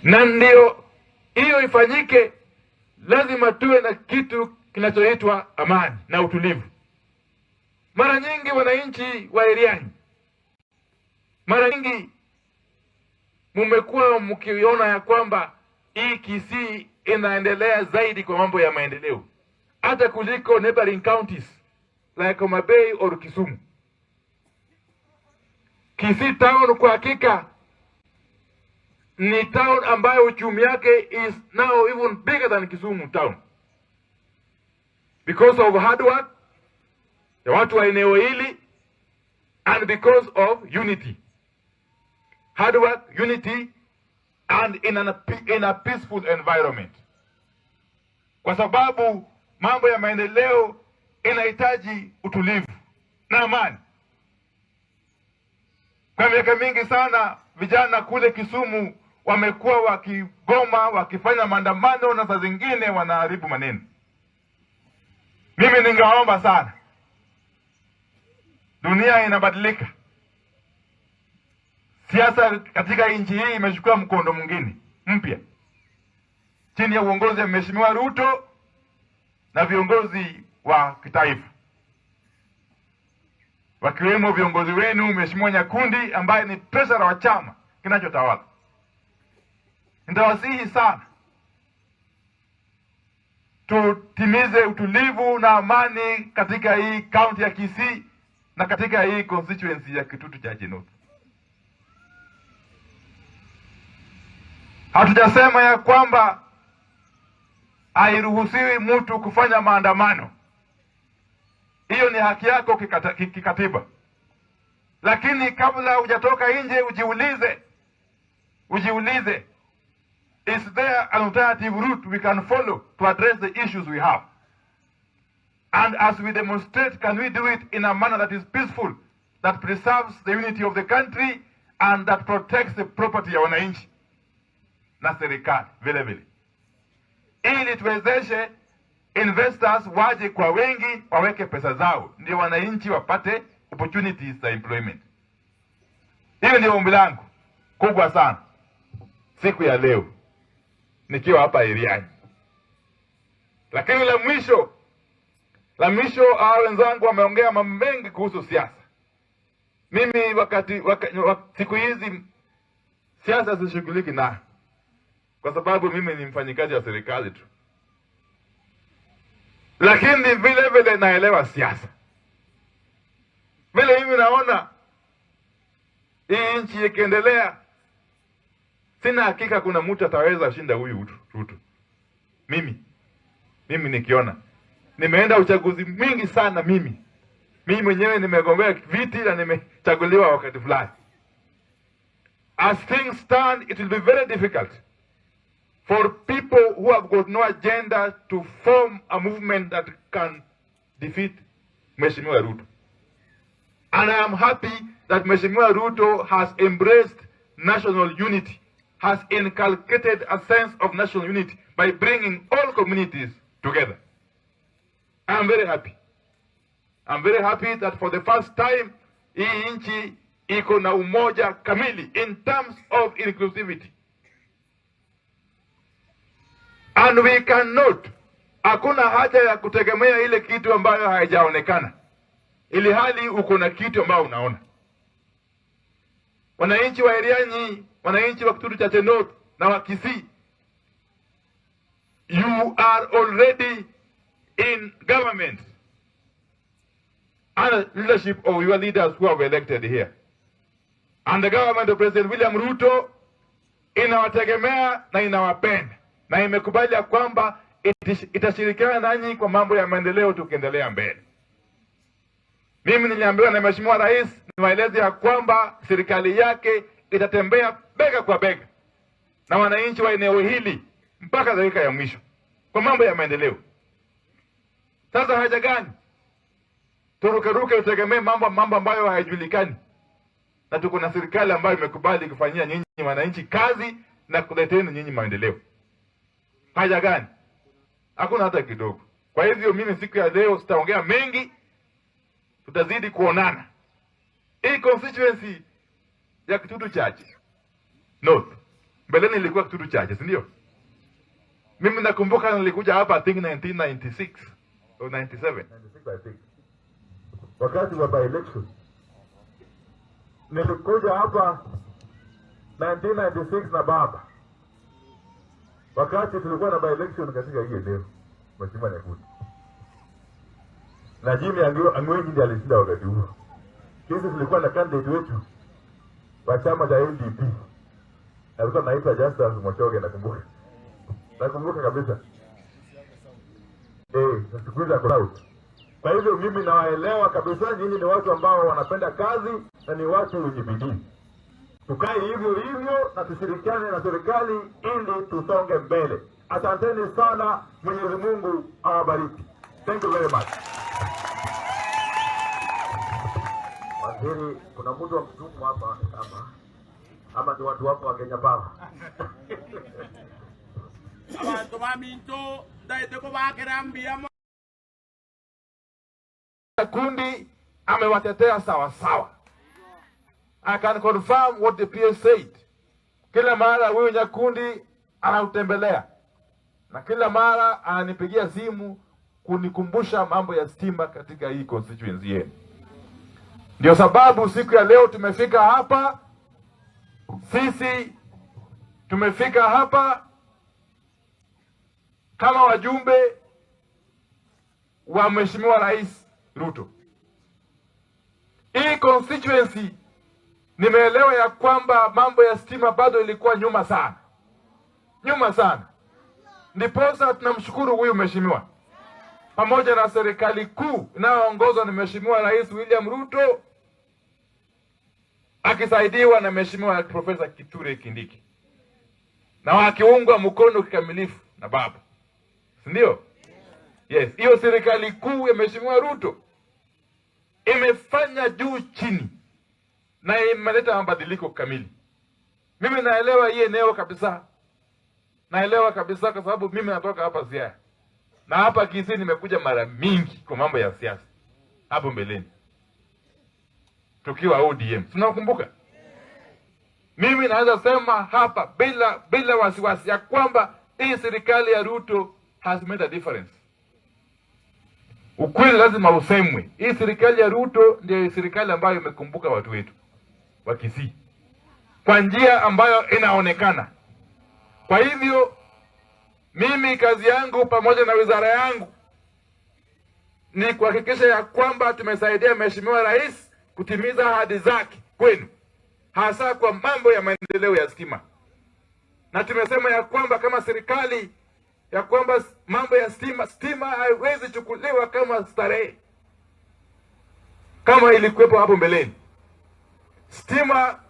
Na ndio hiyo ifanyike, lazima tuwe na kitu kinachoitwa amani na utulivu. Mara nyingi wananchi wa Iriani, mara nyingi mumekuwa mkiona ya kwamba hii Kisii inaendelea zaidi kwa mambo ya maendeleo hata kuliko neighboring counties like Homa Bay or Kisumu. Kisii town kwa hakika ni town ambayo uchumi yake is now even bigger than Kisumu town because of hard work ya watu wa eneo hili and because of unity. Hard work, unity and in a peaceful environment, kwa sababu mambo ya maendeleo inahitaji utulivu na amani. Kwa miaka mingi sana vijana kule Kisumu wamekuwa wakigoma, wakifanya maandamano na saa zingine wanaharibu maneno. Mimi ningewaomba sana, dunia inabadilika, siasa katika nchi hii imechukua mkondo mwingine mpya chini ya uongozi wa Mheshimiwa Ruto na viongozi wa kitaifa wakiwemo viongozi wenu Mheshimiwa Nyakundi ambaye ni treasurer wa chama kinachotawala. Nitawasihi sana tutimize utulivu na amani katika hii kaunti ya Kisii na katika hii constituency ya Kitutu Chache North. Hatujasema ya kwamba hairuhusiwi mtu kufanya maandamano. Hiyo ni haki yako kikatiba, lakini kabla hujatoka nje ujiulize, ujiulize, is there an alternative route we can follow to address the issues we have? And as we demonstrate, can we do it in a manner that is peaceful, that preserves the unity of the country and that protects the property ya wananchi na serikali vile vile, ili tuwezeshe investors waje kwa wengi waweke pesa zao, ndio wananchi wapate opportunities za employment. Hiyo ndio ombi langu kubwa sana siku ya leo nikiwa hapa Iriani. Lakini la mwisho, hawa wenzangu wameongea mambo mengi kuhusu siasa. Mimi siku hizi siasa sishughuliki nayo, kwa sababu mimi ni mfanyikazi wa serikali tu, lakini vile vile naelewa siasa. Vile mimi naona hii nchi ikiendelea, sina hakika kuna mtu ataweza shinda huyu Ruto. Mimi nikiona nimeenda uchaguzi mwingi sana, mimi mwenyewe nimegombea viti na nimechaguliwa wakati fulani. As things stand, it will be very difficult for people who have got no agenda to form a movement that can defeat Mheshimiwa Ruto. And I am happy that Mheshimiwa Ruto has embraced national unity, has inculcated a sense of national unity by bringing all communities together. I am very happy. I'm very happy that for the first time hii nchi iko na umoja kamili in terms of inclusivity. And we cannot, hakuna haja ya kutegemea ile kitu ambayo haijaonekana, ili hali uko na kitu ambayo unaona. Wananchi wa Iriani, wananchi wa Kitutu Chache North na wa Kisii, you are already in government under leadership of your leaders who have elected here. And the government of President William Ruto inawategemea na inawapenda na imekubali ya kwamba itashirikiana nanyi kwa mambo ya maendeleo tukiendelea mbele. Mimi niliambiwa na Mheshimiwa Rais niwaeleze ya kwamba serikali yake itatembea bega kwa bega na wananchi wa eneo hili mpaka dakika ya mwisho kwa mambo ya maendeleo. Sasa haja gani turukeruke utegemee mambo ambayo hayajulikani, na tuko na serikali ambayo imekubali kufanyia nyinyi wananchi kazi na kuleteni nyinyi maendeleo. Haja gani? Hakuna hata kidogo. Kwa hivyo mimi siku ya leo sitaongea mengi, tutazidi kuonana. Hii constituency ya Kitutu Chache North Mbeleni ilikuwa Kitutu Chache, si ndio? Mimi nakumbuka nilikuja hapa, I think, 1996 or 97. 96, I think. Wakati wa by election. Nilikuja hapa 1996 na baba. Wakati tulikuwa na by election katika hii eneo, Mheshimiwa Nyakundi. Na Jimmy Angwenyi ndiye alishinda wakati huo. Sisi tulikuwa na candidate wetu wa chama cha NDP. Alikuwa anaitwa Justus Mochoge, nakumbuka. Nakumbuka kabisa. Siku hizi ako out. Kwa hivyo mimi nawaelewa kabisa, nyinyi ni watu ambao wanapenda kazi na ni watu wenye bidii. Tukae hivyo hivyo na tushirikiane na serikali ili tusonge mbele. Asanteni sana, Mwenyezi Mungu awabariki. Thank you very much. Waziri, kuna mtu wa mtumu hapa ama ni watu wako wa Kenya Power? Abantu baminto ndaete kobakera mbuya. Kundi amewatetea sawa sawa. I can confirm what the PS said. Kila mara huyu Nyakundi anautembelea na kila mara ananipigia simu kunikumbusha mambo ya stima katika hii constituency yenu. Ndio sababu siku ya leo tumefika hapa. Sisi tumefika hapa kama wajumbe wa Mheshimiwa Rais Ruto. Hii constituency nimeelewa ya kwamba mambo ya stima bado ilikuwa nyuma sana, nyuma sana. Ndiposa tunamshukuru huyu mheshimiwa pamoja na serikali kuu inayoongozwa na Mheshimiwa Rais William Ruto akisaidiwa na Mheshimiwa Profesa Kithure Kindiki na wakiungwa mkono kikamilifu na baba, si ndio? Yes, hiyo serikali kuu ya Mheshimiwa Ruto imefanya juu chini na imeleta mabadiliko kamili. Mimi naelewa hii eneo kabisa, naelewa kabisa kwa sababu mimi natoka hapa Siaya na hapa Kisii nimekuja mara mingi kwa mambo ya siasa hapo mbeleni tukiwa ODM, tunakumbuka. Mimi naweza sema hapa bila wasiwasi ya kwamba hii serikali ya Ruto has made a difference. Ukweli lazima usemwe. Hii serikali ya Ruto ndio serikali ambayo imekumbuka watu wetu wa Kisii kwa njia ambayo inaonekana. Kwa hivyo mimi kazi yangu pamoja na wizara yangu ni kuhakikisha ya kwamba tumesaidia Mheshimiwa Rais kutimiza ahadi zake kwenu, hasa kwa mambo ya maendeleo ya stima, na tumesema ya kwamba kama serikali ya kwamba mambo ya stima haiwezi chukuliwa kama starehe kama ilikuwepo hapo mbeleni. Stima